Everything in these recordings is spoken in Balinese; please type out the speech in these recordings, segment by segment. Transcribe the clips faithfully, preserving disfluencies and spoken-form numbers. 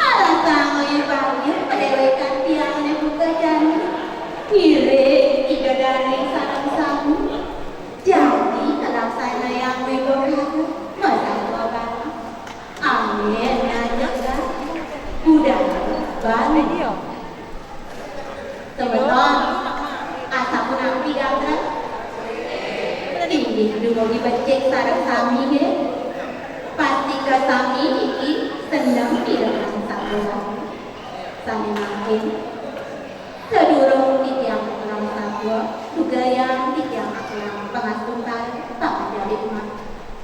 Alah sangoy bangin padéwékan tiang né buka jani. Ngiring Ida Dané sareng sami. Jani kalaksanayang wigakaga masatua bana. Amin, nanya, budaya bana. Semeton, asapunapi gatra? Inggih dumugi becik sareng sami nggih. Pastika sami niki seneng pirengang sampun. Sané mangkin, sadurung titiang aturang satua, dugayan titiang aturang pangastutan pangajap hikmat.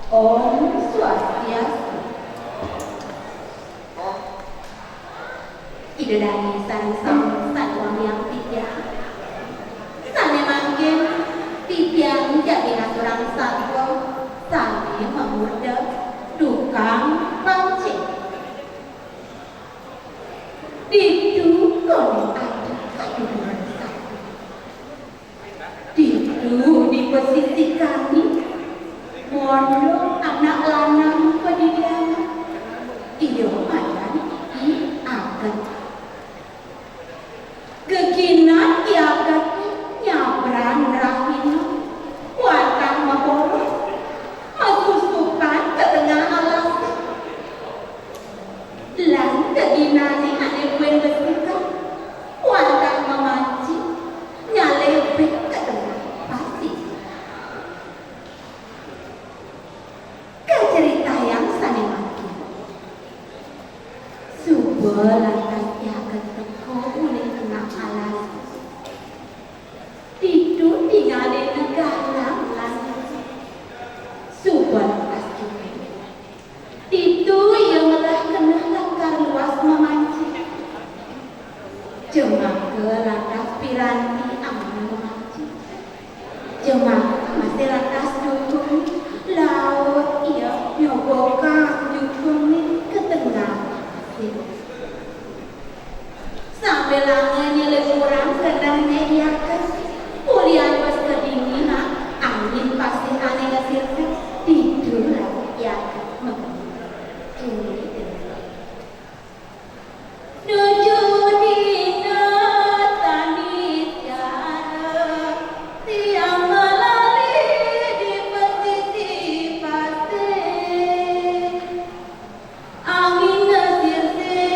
Om Swastiastu. Ida Dané sareng sami sané wangiang titiang. Sané mangkin titiang jagi ngaturang satua sané mamurda Tukang Pancing. Ditu koné ada kaduduran satua. Ditu di pesisi kami, mondok anak lanang padidianan. Iya madan Ki Ageng. Geginan Ki Ageng nyabran rahina, wantah maboros, masusupan ka tengah alas. Lan geginané ané buin besuka, wantah mamancing, nyalebet ka tengah pasisi. Kacaritayang sané mangkin. Suba lantas Ki Ageng teka uli tengah alas. Ditu tingalina galang lan suba lantas jumeng. Ditu ia ngelah keneh lakar luas mamancing. Jemaka lantas piranti anggon mamancing. Jemaka masih lantas jukung, laut ia nyobokang jukungné ka tengah pasir. Sambilanga nyelek urang kenehné Ki Ageng, ulian pas kedinginan, angin pasih ané ngesirkep, ditu lah Ki Ageng magenah. Kéné. Nuju dina tani tiara, tiang malali di pesisi pasir. Angin ngesirkep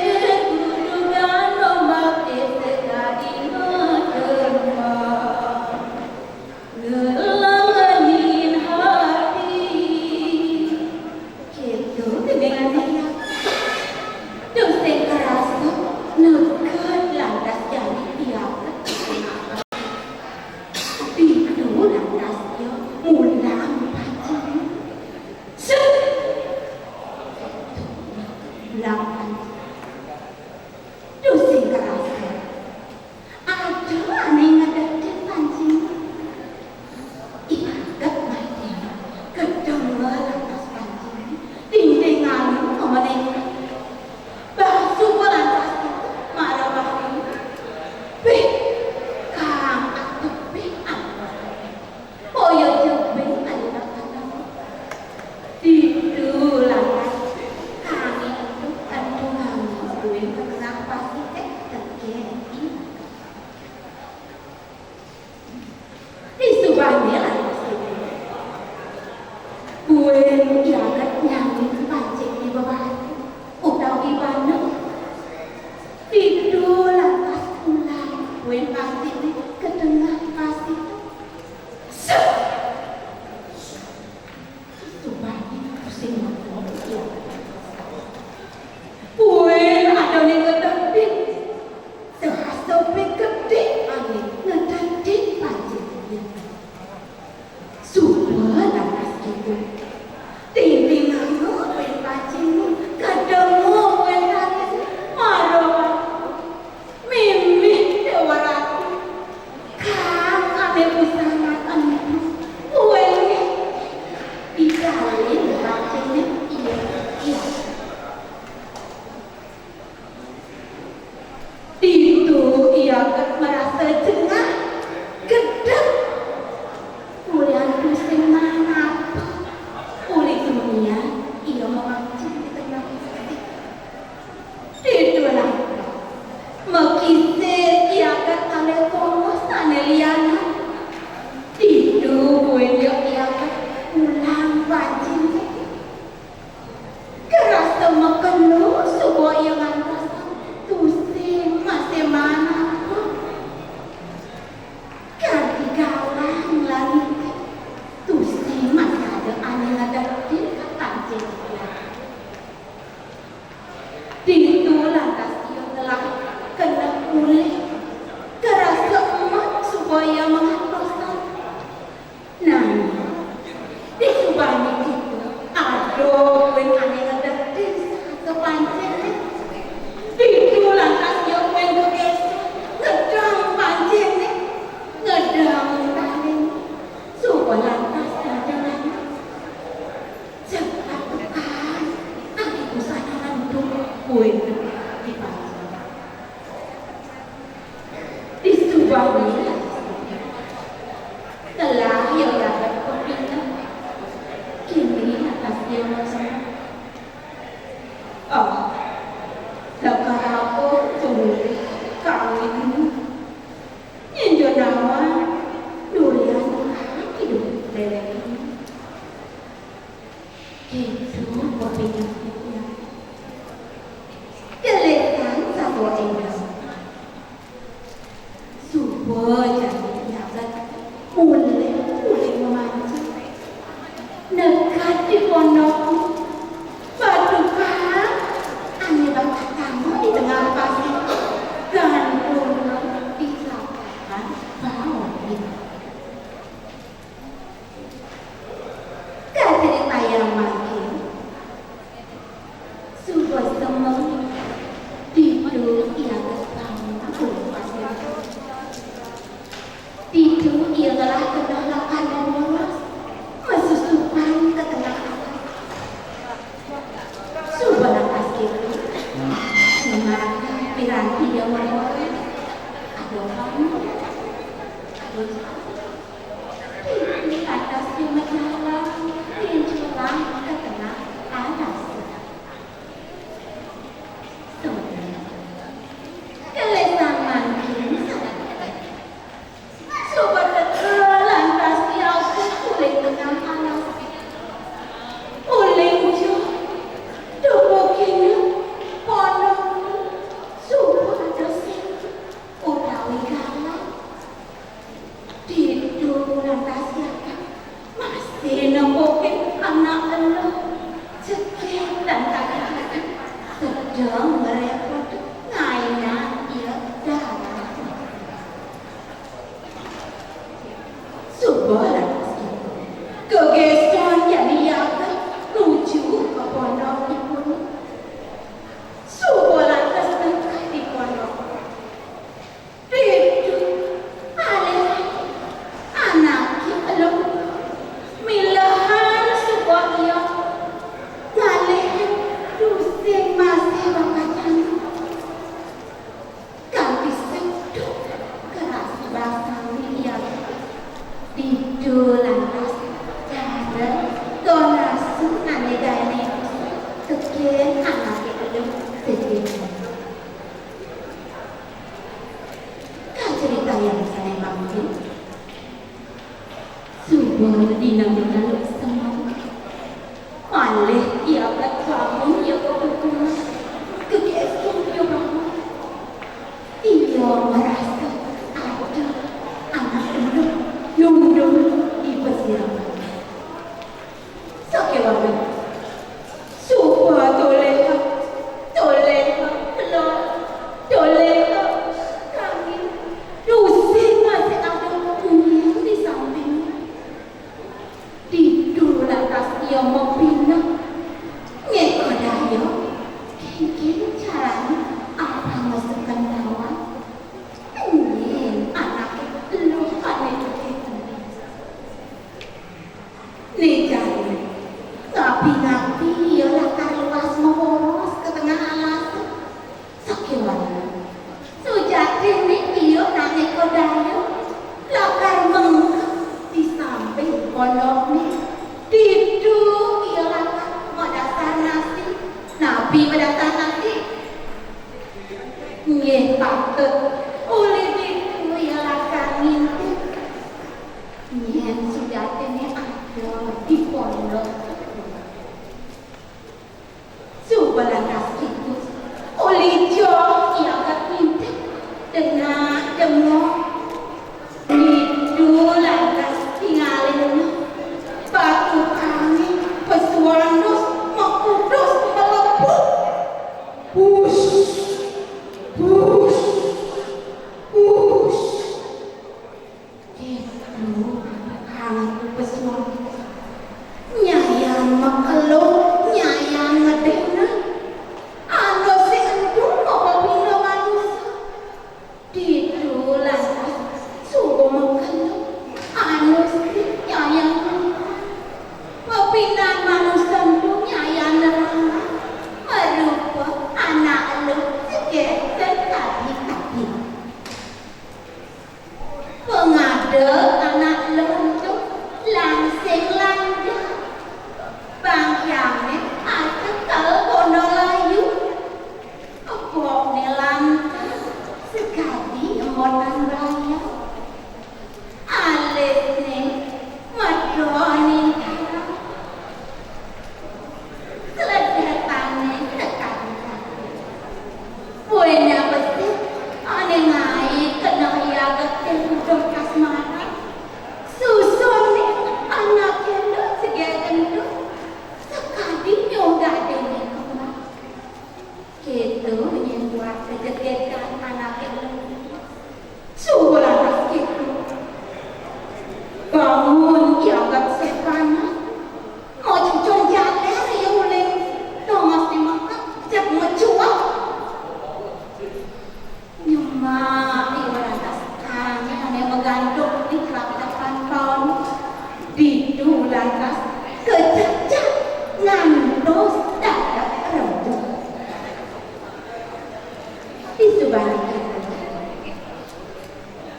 Jagat marasa jengah, gedeg. Ulihan tusing manapa. Uli tunian ia mamancing di tengah pasir. Ditu lantas makisir Ki Agat kalih tongos sané lianan. Ditu buin ia Ki Agat ulang pancing. Karasa makelo suba ia ngantosang tusing masih manapa. Kanti galang langité, tusing masih ada ané ngadepin ka pancing. Ditu lantas ia ngelah keneh ulih, karasa emet suba ia mangantosang. Nanging, disubané ditu, ada buin ané ngedetin saha pancingné. Ditu lantas ia buin gegéson, ngedang pancingné, ngedang taliné. Suba lantas dadangané. Cepat tukang, ané busana antuk buin di pancing. Disubané telah ia dapat pepineh. Kini lantas ia ngosong. Oh, lakar apa tuluy kami ini? Nyén ja nawang durian idup leleng. Kéto pepineh titiang. Gelisan satua énggal. Suba jani Ki Agat mulih uli mamancing. Neked di pondok, paduka ané bakat tama di tengah pasir, gantuna di lapangan bau. Kacritayang mangkin, suba semeng, ditu Ki Agat bangun uli pasir. Ditu ia ngelah keneh lakar moros, masusupan ka tengah alas. Suba lantas kéto, semeng piranti ia moros. Ada bangun, ada Ditu lantas ia majalan, nginculang ka tengah alas. Suba. Gelisan mangkin sané. Suba teka lantas Ki Agat uli tengah alas. Uli ujug, duh bukina, pondok, suba ada sing utawi galang. Ditu lantas Ki Agat masih nempukin anak eluh, jegég lan kadang-kadang sedeng ngrépot ngaénang ia dalan. Suba lantas kéto, gegéson jani Ki Agat nuju ka pondokipun. Suba lantas neked di pondok. Ditu, alih anaké eluh milehan suba ia ngalih tusing masih bakatang. Kanti sedeng keras basang ia. Ditu lantas cara anaké ané gaéné tekén anaké eluh sedih. Kacritayang sané mangkin. Suba dina mataluk semeng, malih Ki Agat bangun ia ka kukunan, gegéson ia bangun. Ia marasa ada anak eluh nundun di pasirangan. Sakéwanten. Suba toléha, toléha, Lor, toléha, kami. Tusing masih ada nyén di samping. Ditu lantas ia mapineh. Nyén kadaya, kénkén carané apang masukan nawang. Gantung di keratapan paon, ditu lantas kececak ngantos dadak remuh. Disubané kéto,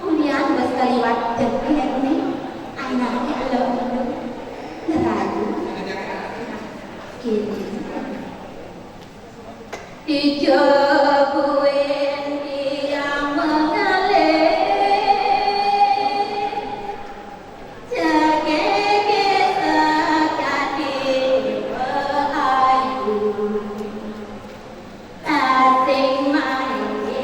ulian wés kaliwat jegégné anaké élo-élo ngrayu. Kéné. Dija buin tiang mangalih, jegégé sakadi ayu. Asing manggih,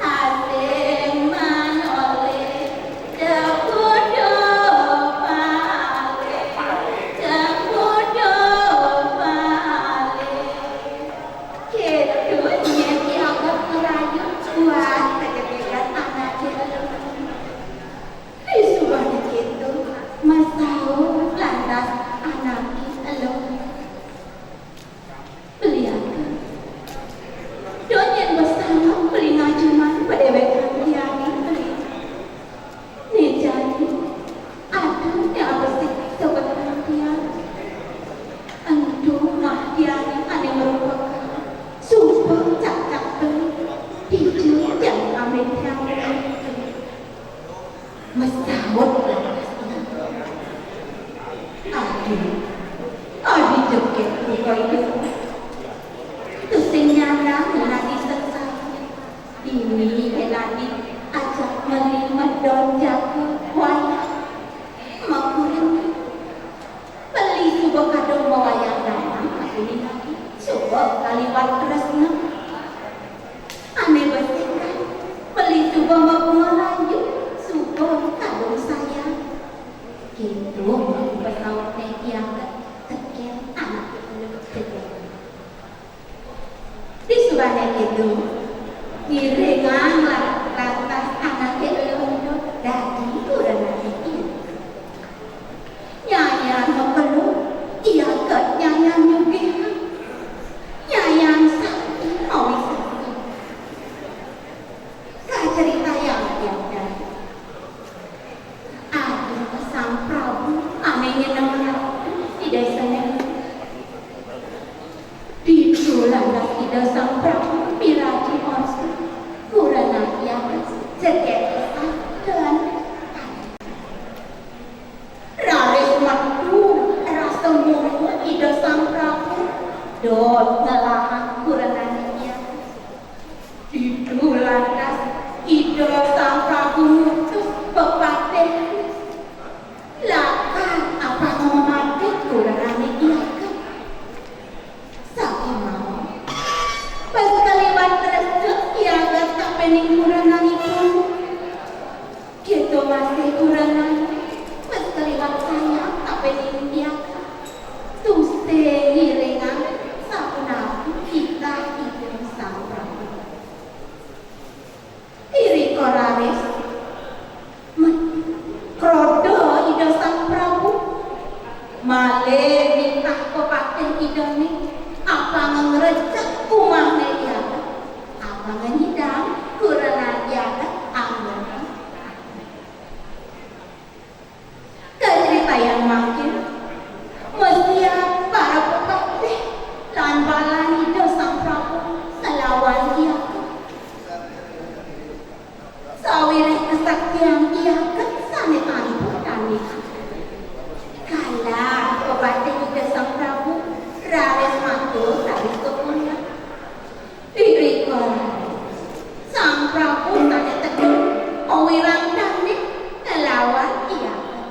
asing manolih, Tepudo palih, tepudo palih. Kéto nyén Ki Ageng ngrayu buat kagegégan anaké élo. Disubané kéto, masaut lantas anaké élo. Beli Ageng. Donyén wés sanggup beli ngajuman padéwékan tiangé beli. Né jani, aduh, né abesik sabetan tiang. Ento mah tiangé ané marupakan suba cacak beli. Dija tiang ambil tiang beli. Masaut lantas ia. Adi, adi jegég buka itu. Tusing nyandang nadi sengsara. Dini nadi ajak meli medon jaga wayah. Makurang. Beli suba kadung mawayah damang, katini nadi. Suba kaliwat tresna. Ané besikan, beli suba mabunga rayu, suba kadung sayang. Kéto pasautné Ki Ageng tekén anaké élo. Disubané kéto, ngiringang la-, lantas anaké élo dadi kurenané ia. Nyayan makelo, ia ké nyayan nyugihang. Nyayan sakti mawisesa. Kacritayang tiang dadi. Adi Sang Prabu ané nyeneng ratu di désané. Ditu lantas Ida Sang Prabu miraji orti, kurenan ia jegég pisan. Raris metu rasa momo Ida Sang Prabu, dot ngelahang kurenané ia. Ditu lantas Ida Sang Prabu ngutus pepatih, lakar apanga mamatih kurenané ia ké. Sakémaon. Pas kaliwat tresna Ki Ageng tapéning kurenanipun. Kéto masih kurenan, pas kaliwat sayang tapéning Ki Ageng. Tusing ngiringang sapunapi titah Ida Sang Prabu. Irika raris, met-, kroda Ida Sang Prabu. Malih nitah pepatih Idané, apanga ngrejek umahné Ki Ageng, apanga nyidang kurenan Ki Ageng anggén. Kacritayang mangkin, masiat para pepatih lan balan Ida Sang Prabu nglawan Ki Ageng. Sawiréh kasaktian Ki Ageng sané tanpa tandingan. Kalah pepatih Ida Sang Prabu raris matur raris kapunyah. Irika Sang Prabu sané tedun mawirantané nglawan Ki Ageng.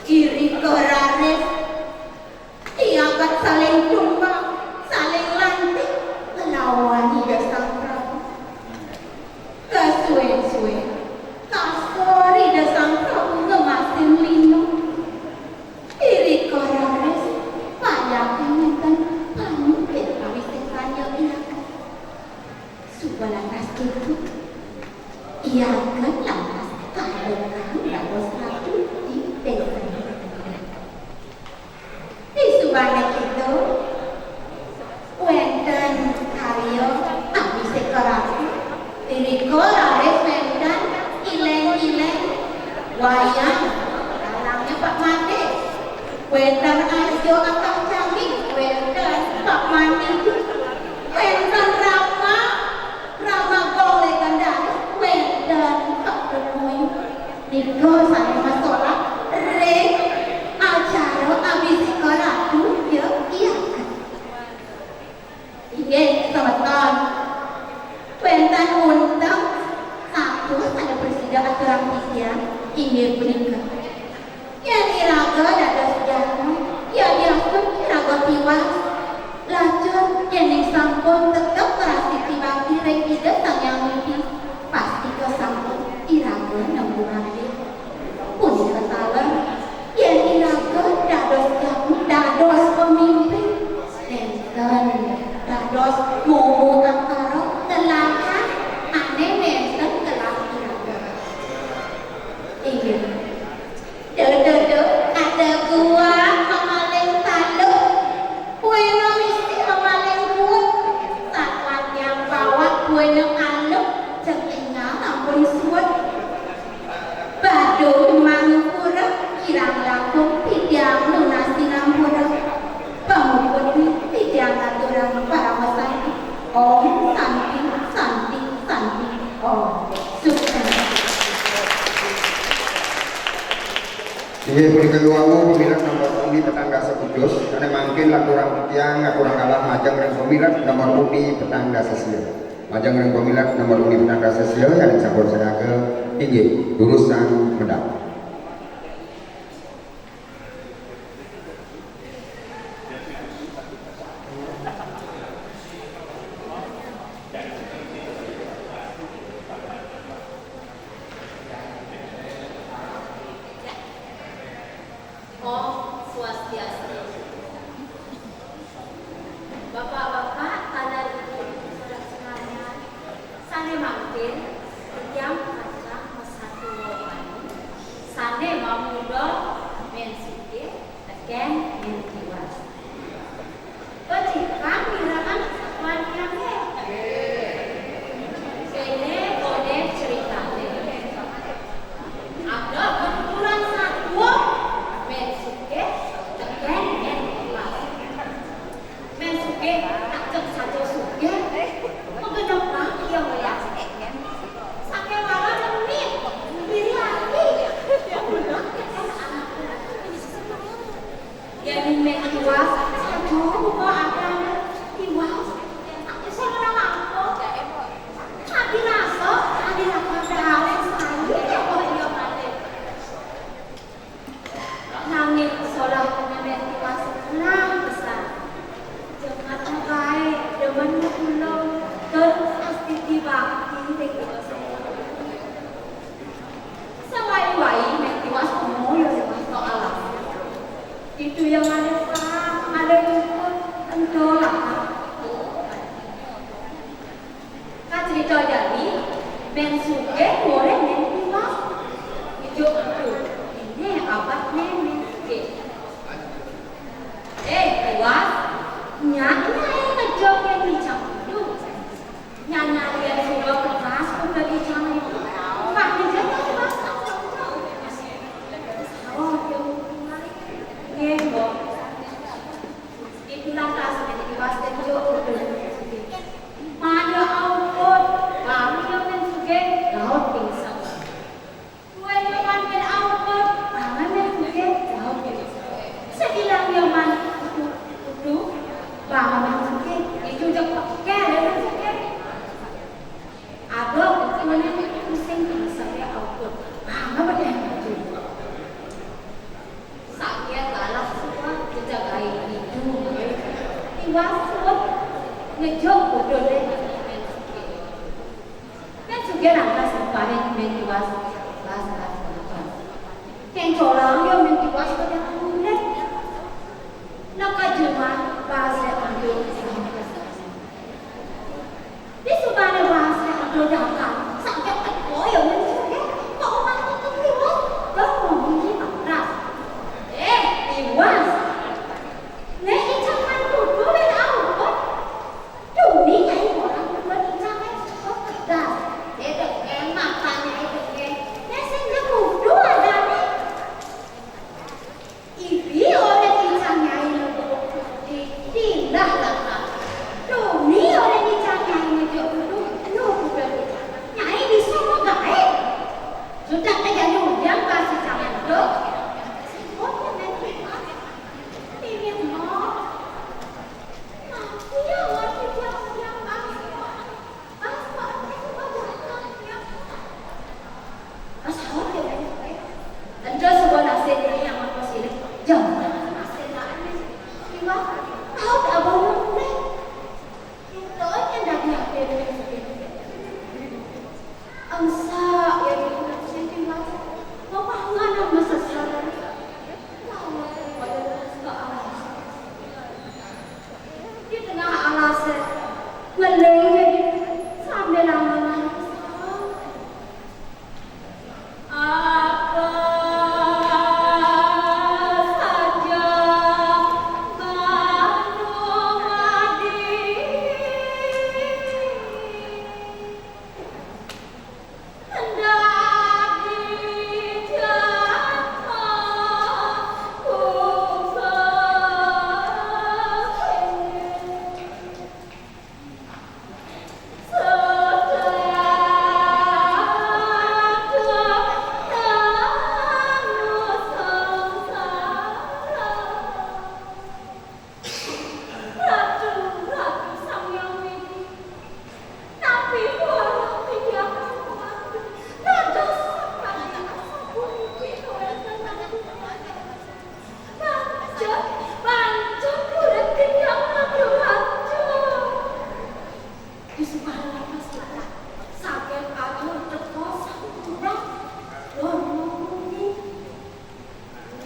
Irika raris Ki Ageng saling tumbang, saling lantik nglawan Ida Sang Prabu. Kasuén-suén, kasor Ida Sang Prabu ngemasin lima. Irika raris payah ngénten panyakit awisésan ia Ki Ageng. Suba lantas kéto, Ki Ageng lantas kaadéngan dados ratu di désané. Disubané kéto, wénten karya awisésa ratu, irika raris Wayang, dalangnya Pak Made. Wénten Arjo Akang Cangik, wénten Pak Mandi. Wénten Rama, Rama Gong legendaris, wénten Pak Lemuy. Nika sané masolah ring acara abisika ratu ya, iya. Inggih, semeton. Wénten unteng sampun sané prasida aturang titiang, inggih punika. Yén iraga dados jadma, yadiastun iraga tiwas. Lajeng yéning sampun tetep prasasti bakti ring Ida Sang Hyang Widhi, pastika sampun iraga nembu mati. Punika taler, yén iraga dados jadma, dados pamimpin, nénten dados momo angkara lelahan ané nénten kelahirang. Inggih. Duh, duh, duh, ada gua mamaling taluh. Buéna misi mamaling kuut. Satuan tiang bawak buéna aluh. Ceng énggal ampun suud. Badung mangupura, kirang langkung titiang nunas sinampura. Pamuputné titiang ngaturang parama santi. Om Santi, Santi, Santi, Om. Sukses. Inggih punika, wau pamilet nomor undi petang dasa tujuh, sané mangkin lanturang titiang ngaturang galah majeng ring pamilet nomor undi petang dasa sia. Majeng ring pamilet nomor undi petang dasa sia, yén sampun siaga, inggih, durusang medal. Om Swastiastu. Bapak-bapak, taler ibu-ibu, saudara sekalian, sané mangkin titiang pacang masatua wau, sané mamurda Mén Sugih tekén Mén Tiwas. Becikang mirengang satua tiangé. Kéné koné critané. Ada katuturan satua, Mén Sugih tekén Mén Tiwas. Mén Sugih, tak jeg saja sugih. Magenep ia wayah. Sakéwala demi diri ati. Yén Mén Tiwas, saja buka akan Tiwas. Aku sing ora mampu. Ati rasa, ati rasa dalem sari, ya kok iya malih. Nanging solah Mén Tiwas lah pesan. Jematra baé demen nulung tur astiti bakti ring Ida Sang Hyang Widhi. Sawai-wai Mén Tiwas moyo liwat alas. Ditu ya malih sarang, malih nyukur, ento lakar. Kacrita jani, Mén Sugih ngoréh Mén Tiwas. Ijuk betul, ini abadné Mén Sugih. Eh, Tiwas, nyak nyak ngejok yang icang dulu. Nyak nyak lian sudah keras, udah icang itu. Wah, ngejok yang keras, apa? Oh, dia mau kembali. Nggih, Mbok. Itulah tas Mén Tiwas dan Jok betul. Maya aupun, kami yang Mén Sugih, laut pingsan. Duwé nyoman Mén Aupun, bangen Mén Sugih, laut pingsan. Sebilang nyoman kudu, kudu, bangen Mén Sugih, itu jek peker ya Mén Sugih. Ada kukuné pusing pingsan ya Aupun, bangen Mén Sugih. Sakit lalah suwah jejagaé idu. Tiwas suwah ngejok bodoné Mén Sugih. Mén Sugih lantas ngupahin Mén Tiwas las-las punika. Kéncolang ya Mén Tiwas pada kulit. Naka jumah bahasa Indo. Disubané bahasa Indo dagang, saget teka ya Mén Sugih. Kok omah tutup Tiwas? Dong ngomong ki matras. Eh, Tiwas. Né icang kan kudu wéh aupun. Duni nyai orang kudu icang wéh. Kok cerdas. Édék émah kan nyai dek. Né sing kudu ada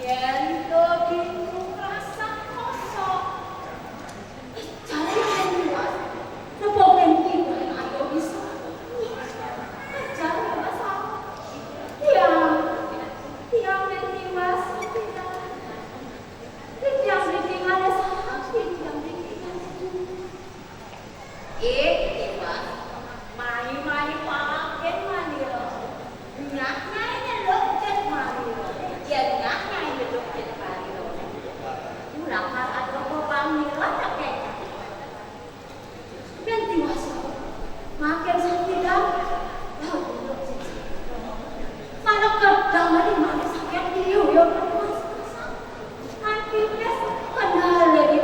Yen to ditu krasak kosok. Jare yen luas, nepokin iwak ayo bisa. Jare masalah. Tiang, tiang yen tiwas, tiang. Tiang ditinggal sakit, tiang ditinggal. Eh, Dewa, mai-mai paken malira. Nyah nyai nyeluk jet malira. Yen nyah nyai nyeluk jet malira, ulakar ada pepamira tak kena. Yen tiwas, makin sakit dah. Lalu nyeluk jet. Mana kedang hari mana sakit dia, ya, pas-pasan. Nanti tes kenal lagi.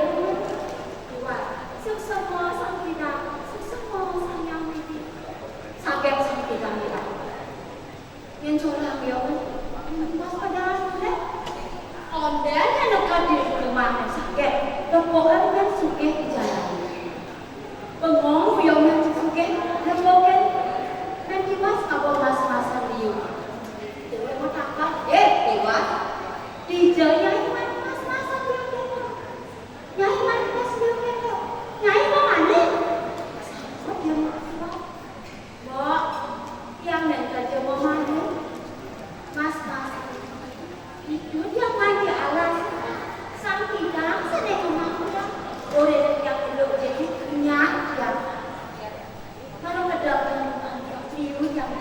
Wah, suksma Sang Kidang, suksma Sang Hyang Widhi. Saking Sang Kidang ngilang. Yen colang ya, Mas Pedang, lek. Onden yen nekadi rumah sakit, tepukan men sugih di jalan. Bengong ya men sugih, tepukan men tiwas apa mas-masan liu. Dewe matakon, "Eh, tiwas? Dija nyai mas-masan liu kena?" Nyai mani pas dia kena. Nyai mau mani? Sapa dia mau keluar? Mbok, tiang nang kerja mau mani. Mas, mas. Itu dia mandi alas. Sang tidak sedang mau pulang. Boleh tiang dulu jadi kenyang ya. Kalau kedapatan liu yang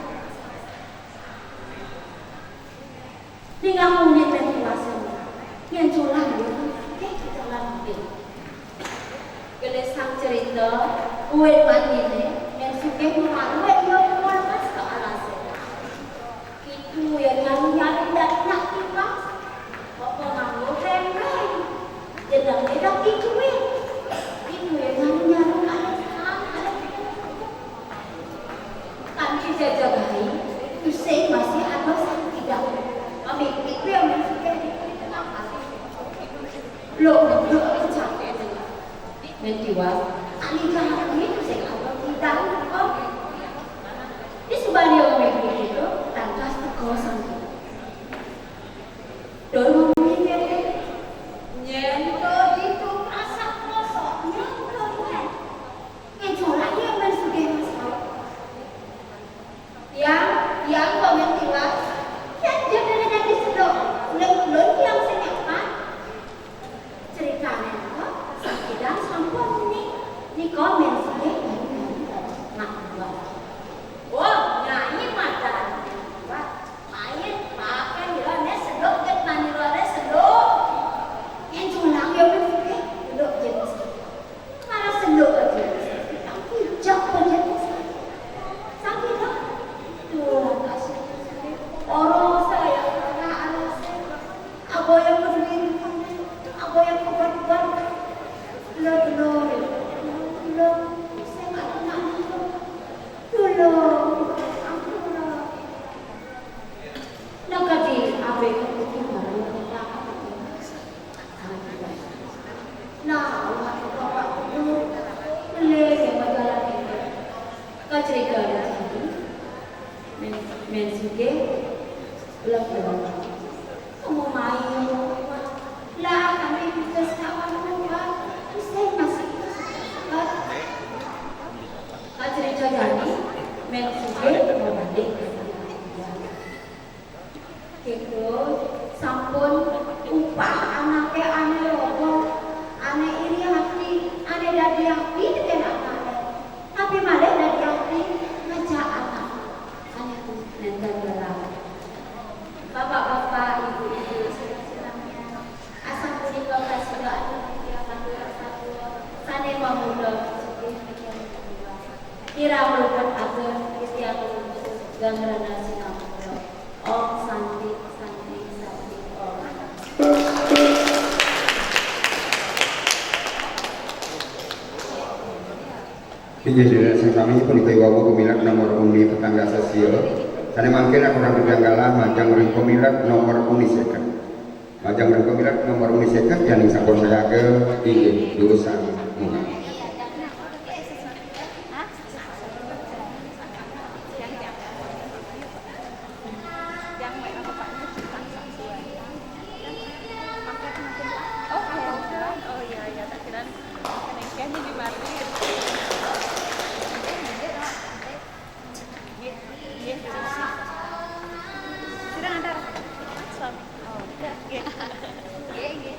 Ning aku yen wis dewasa, yen colang yo, eh, colang deh. Gelesang cerita, uwit manine, yen sugih malu, yen yo pas ke alase. Itu ya nyaru-nyaru dan nak tipas. Apa nganggo remeng? Jenenge dak iku wé. Iku ya nyaru-nyaru kaya sekarang. Kanthi jajagahi, Hussein masih ada sang tidak. Mami, iku yang masih kayak di tengah hati. Lo, lo, capek aja. Men tiwas, ani jangan ini sing ada tidak. Oh. Di Subali yang itu, tangkas teko sang. Dulu mikir, nyento ditu rasa kosong, nyento, nyento. Ngecola dia men sugih mas kau. Tiang, tiang komen tiwas. Tiang dia kena jadi sedok. Ulun, ulun tiang sing apa? Ceritane apa? Sakidan sampun ni. Ni komen sugih. Nak dua. Oh, nyanyi madan. Wah, main pakai ya, ne sedok jet mani lo, ne sedok. Yang colang ya, men sugih. Sedok jet. Para sendok aja. Tapi jak aja. Sakit dong. Tuh, kasih. Orang saya kena alas. Apa yang peduli? Apa yang kuat-kuat? Lo, lo, lo, saya nggak pernah nonton. Tolong, ampun. Nak kaji, apa yang kutu baru? Nah, awak bapak kudu beli yang majalah ini. Kacerita ada jadi. Men, men sugih, belum belum. Kamu main. Lah, kami juga sekawan kuat. Saya masih. Kacerita jadi, men sugih, mau balik. Gitu, sampun upah anake ane lobo, ane iri hati, ane dadi ati teken anake. Tapi malih dadi ati ngajak anak. Ane nenten belah. Bapak-bapak, ibu-ibu, sedang-sedangnya. Asam punika kasido anu titiang atur satua, sane mamuda sugih titiang dewasa. Kirang luput atur titiang luput ganggrena sinamputra. Om Santi, Santi, Santi, Om. Inggih, Dina sing sami punika Iwawu Gumilar nomor undi petang dasa sia. Sané mangkin aturang pidanggalan majeng ring Gumilar nomor undi seket. Majeng ring Gumilar nomor undi seket, yaning sampun sayaga, inggih, durusang munggah. Yang merah bapaknya tukang bakso. Paket mungkin, Pak. Oh, kebetulan. Oh, iya, iya, tak kira nih. Kayaknya di Marlin. Iya, iya, iya. Iya, iya. Sudah ngantar suami. Oh, iya. Iya, iya.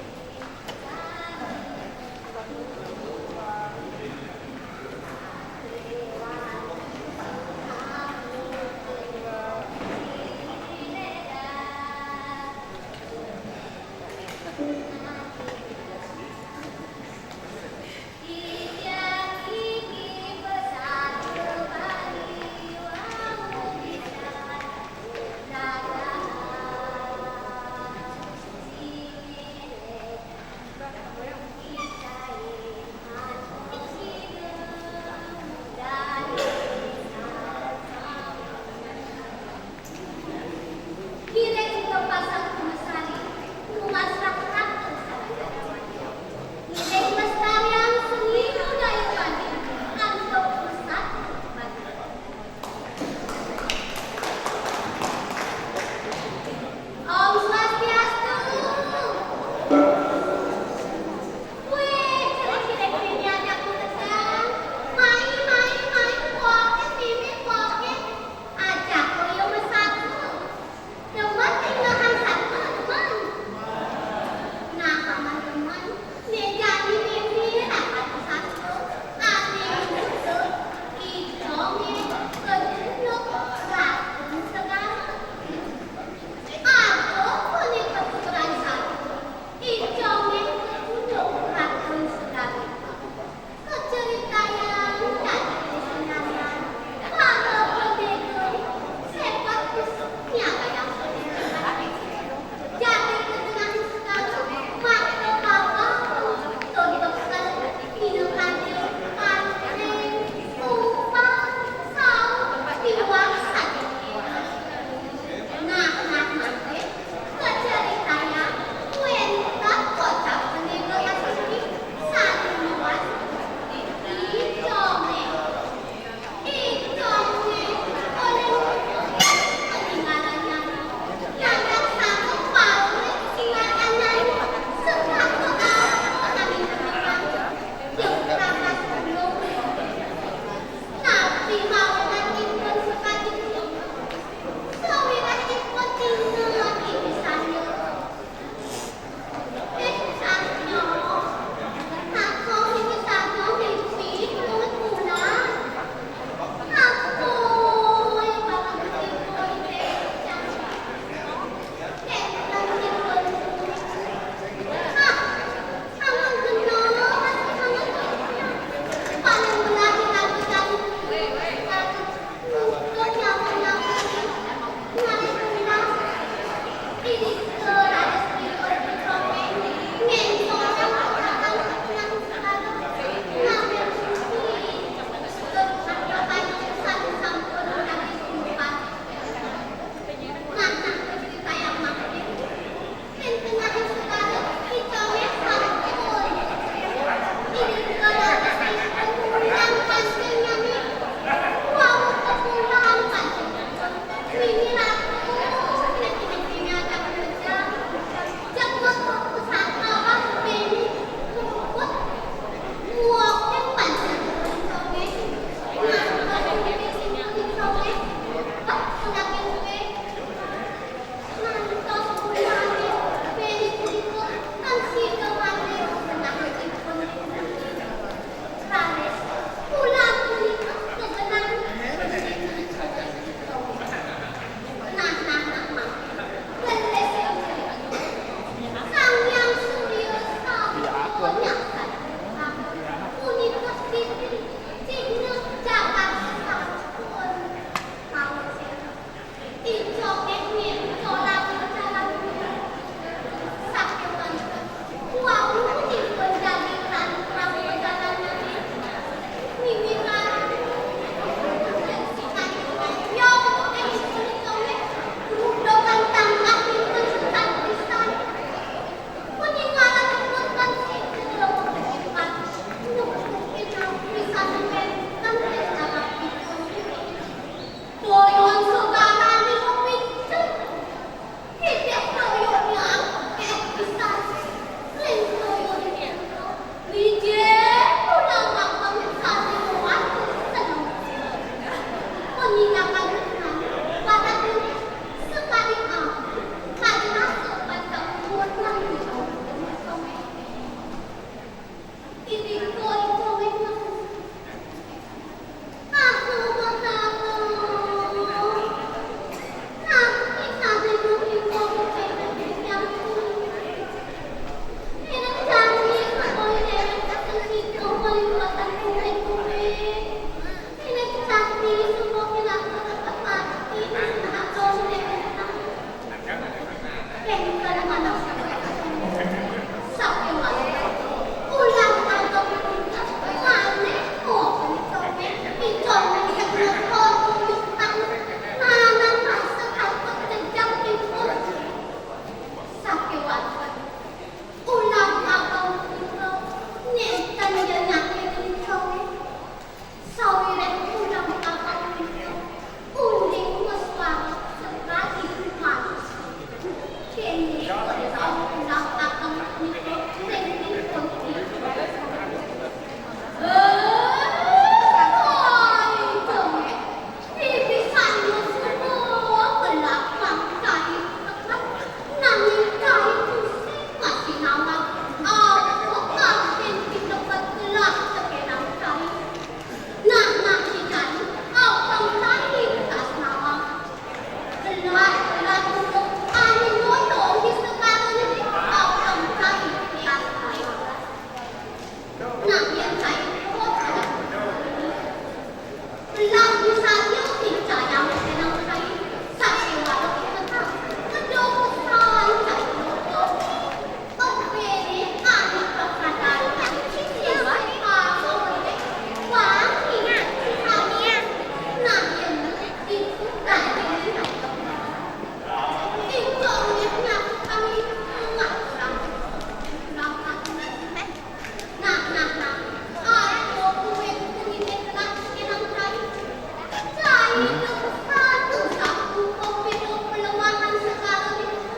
Satu-satu sapu kopi pelemahan segala itu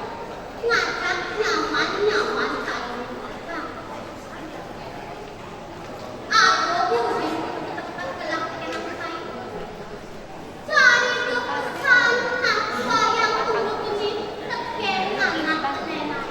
ngajak nyaman-nyaman saya. Aku mesti tetap kelak dengan saya. Cari kesan nak bayang tunggu ini tekan anak nenek.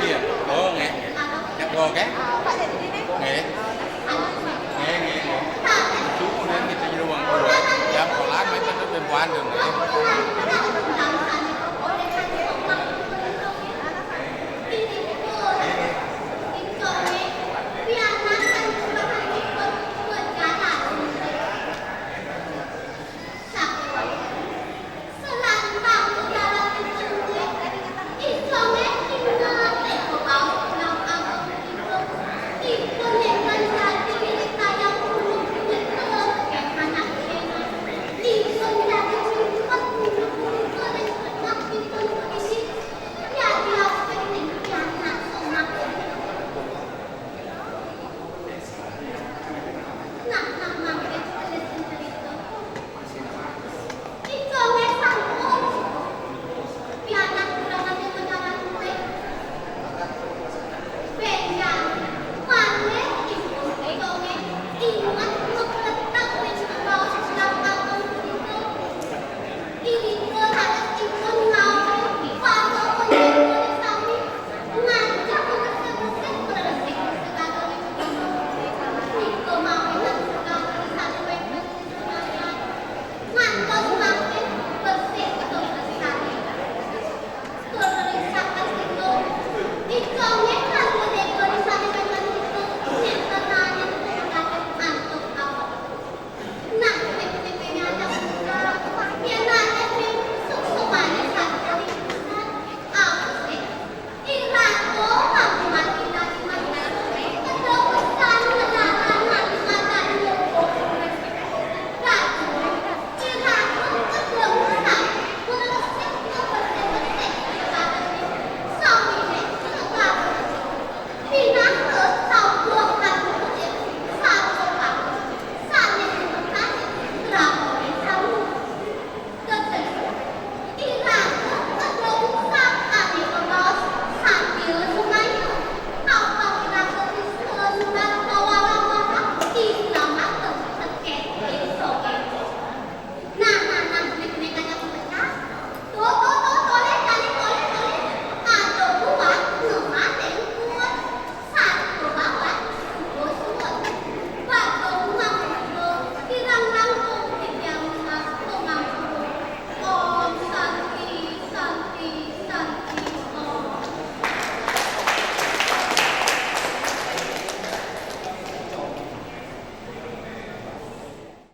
Iya. Oh, nggih. Nggih. Nggih, nggih, nggih. Suku nggih, kita jadi wong tua. Jam sekolah, kita tuh tempoan dong, nggih.